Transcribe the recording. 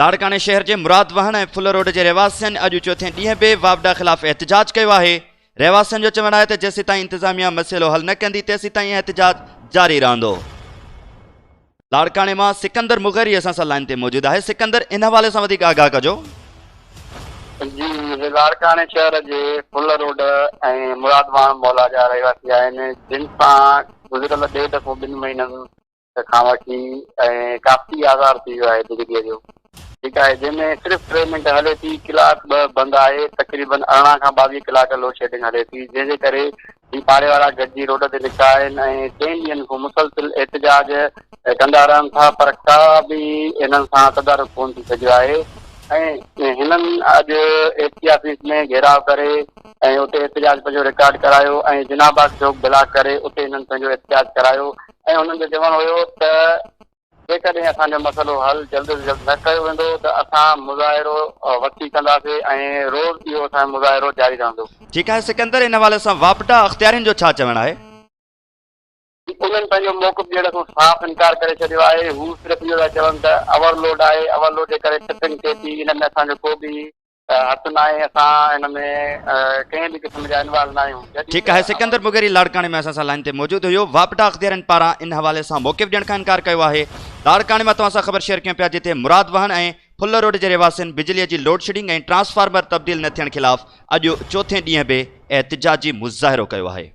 لاڙڪاڻي شهر جي مراد واهڻ ۽ ڦل روڊ جي رهواسين اڄ چوٿين ڏينهن به واپڊا خلاف احتجاج ڪيو آهي. رهواسين جو چوڻ آهي ته جيسيتائين انتظاميا مسئلو حل نه ڪندي تيسيتائين احتجاج جاري رهندو. لاڙڪاڻي مان سڪندر مغيري اسان سان لائين تي موجود آهي. سڪندر ان حوالي سان وڌيڪ آگاهه ڪجو. جي لاڙڪاڻي شهر جي ڦل روڊ ۽ مراد واهڻ مولا جا رهواسي آهن جن سان گذريل ڏيڍ کان ٻن مهينن کان وٺي ۽ ڪافي آزار ٿي ويو آهي بجليء جو ٺيڪ آهي جنهن ۾ صرف ٽي منٽ هلي ٿي ڪلاڪ ٻه بند آهي تقريبن 18 کان 22 ڪلاڪ لوڊ شيڊنگ هلي ٿي جنهن جي ڪري هي پاڙي وارا گڏجي روڊ تي نڪتا آهن ۽ چئن ڏينهن کان مسلسل احتجاج ڪندا رهن ٿا پر ڪا به هنن سان تدارڪ ڪون ٿي سگهيو آهي ۽ هنن اڄ ايس پي آفيس ۾ گهيراء ڪري ۽ اتي احتجاج پنهنجو رڪارڊ ڪرايو ۽ جناح باغ چوڪ بلاڪ ڪري اتي هنن پنهنجو احتجاج ڪرايو ۽ هنن جو چوڻ هيو ته جيڪڏهن اسان جو مسئلو حل جلد از جلد نه ڪيو ويندو ته اسان مظاهرو وسيع ڪنداسين ۽ روز اهو اسان جو مظاهرو جاري رهندو. ٺيڪ آهي سڪندر ان حوالي سان واپڊا اختيارين جو ڇا چوڻ آهي؟ انهن پنهنجو موقف ڏيڻ کان صاف انڪار ڪري ڇڏيو آهي، هو صرف اهو ٿا چون ته اوور لوڊ آهي، اوور لوڊ جي ڪري ٽرپنگ ٿئي ٿي، ان ۾ اسان جو ڪو به هٿ ناهي، اسان ان ۾ ڪنهن به قسم جا انوالو ناهيون. ٺيڪ آهي سڪندر مغيري لاڙڪاڻي ۾ اسان سان لائين تي موجود هيو، واپڊا اختيارين پاران ان حوالي سان موقف ڏيڻ کان انڪار ڪيو آهي، لاڙڪاڻي مان توهان سان خبر شيئر ڪيون پيا جتي مراد واهڻ ۽ ڦل روڊ جي رهواسين بجلي جي لوڊشيڊنگ ۽ ٽرانسفارمر تبديل نه ٿيڻ خلاف اڄ چوٿين ڏينهن به احتجاجي مظاهرو ڪيو آهي.